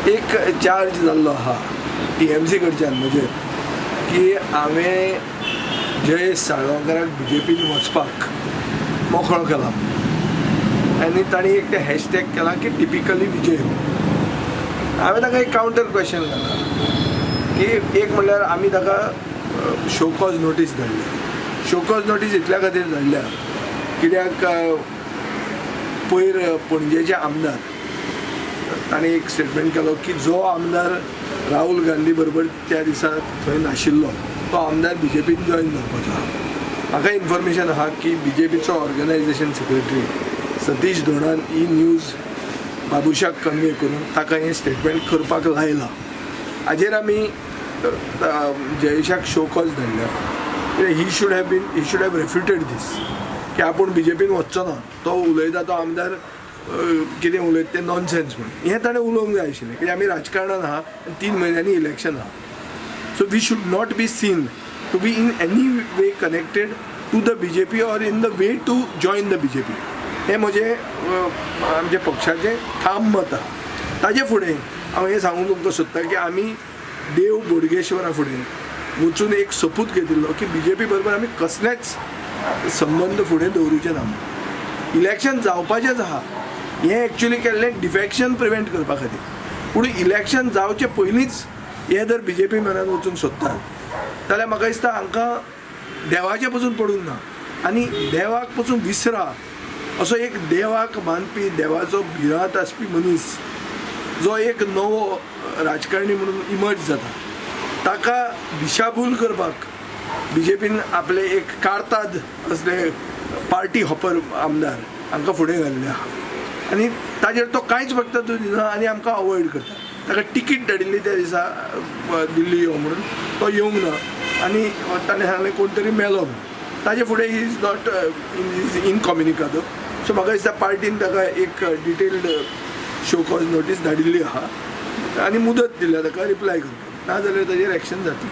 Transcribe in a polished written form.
एक चार्ज जाल्लो आहा टीएमसी कडच्यान म्हजेर की हांवें जयेश साळगांवकाराक बीजेपीन वचपाक मोकळो केला आनी तांणी एक ते हॅशटॅग केला की टिपिकली विजय. हांवें ताका एक कावंटर क्वेश्चन घाला की एक म्हणल्यार आमी ताका शोकॉज नोटीस धाडल्या. शोकॉज नोटीस इतल्या खातीर धाडल्या कित्याक पयर पणजेचे आमदार ताणें एक स्टेटमेंट केलो की जो आमदार राहुल गांधी बरोबर त्या दिसा थंय नाशिल्लो तो आमदार बीजेपीन जॉयन जावपाचो आहा. म्हाका इन्फॉर्मेशन आहा की बीजेपीचो ऑर्गनायझेशन सेक्रेटरी सतीश धोंडान ही न्यूज बाबुशाक कन्वे करून ताका हें स्टेटमेंट करपाक लायलां. हाजेर आमी जयेशाक शोकॉज धाडल्या. He should have refuted this की आपूण बीजेपीन वचचो ना, तो उलयता तो आमदार कितें उलयता तें नॉनसेन्स म्हूण. हें ताणें उलोवंक जाय आशिल्लें कित्याक आमी राजकारणान आहा आनी 3 म्हयन्यांनी इलेक्शन आहा. So we should not be seen to be in any way connected to the BJP or in the way to join the BJP. हें म्हजें आमच्या पक्षाचें ठाम मत आहा. ताजे फुडें हांव हें सांगूंक तुमकां सोदतां की आमी देव बोडगेश्वरा फुडें वचून एक सपूत घेतिल्लो की बीजेपी बरोबर आमी कसलेच संबंद फुडें दवरुचे ना. इलेक्शन जावपाचेंच आहा, हें एक्चुली केल्लें डिफेक्शन प्रिवेंट करपा खातीर. पूण इलेक्शन जावचे पयलींच हे जर बीजेपी मनान वचूंक सोदतात जाल्यार म्हाका दिसता हांकां देवाचें पसून पडूंक ना आनी देवाक पसून विसरा असो एक देवाक मानपी, देवाचो भिरांत आसपी मनीस जो एक नवो राजकारणी म्हणून इमर्ज जाता ताका दिशाभूल करपाक बीजेपीन आपले एक कारताद असले पार्टी हॉपर आमदार हांकां फुडें घाल्ले आहा आनी ताजेर तो कांयच वक्तव्य दिना आनी आमकां अवॉयड करता. ताका तिकीट धाडिल्ली त्या दिसा दिल्ली यो म्हणून, तो येवंक ना आनी ताणें सांगलें कोण तरी मेलो म्हणून. ताजे फुडें he is not in is incommunicado. So म्हाका दिसता पार्टीन ताका एक डिटेल्ड शो कॉज नोटीस धाडिल्ली आहा आनी मुदत दिल्या ताका रिप्लाय करपाक, नाजाल्यार ताजेर एक्शन जातली.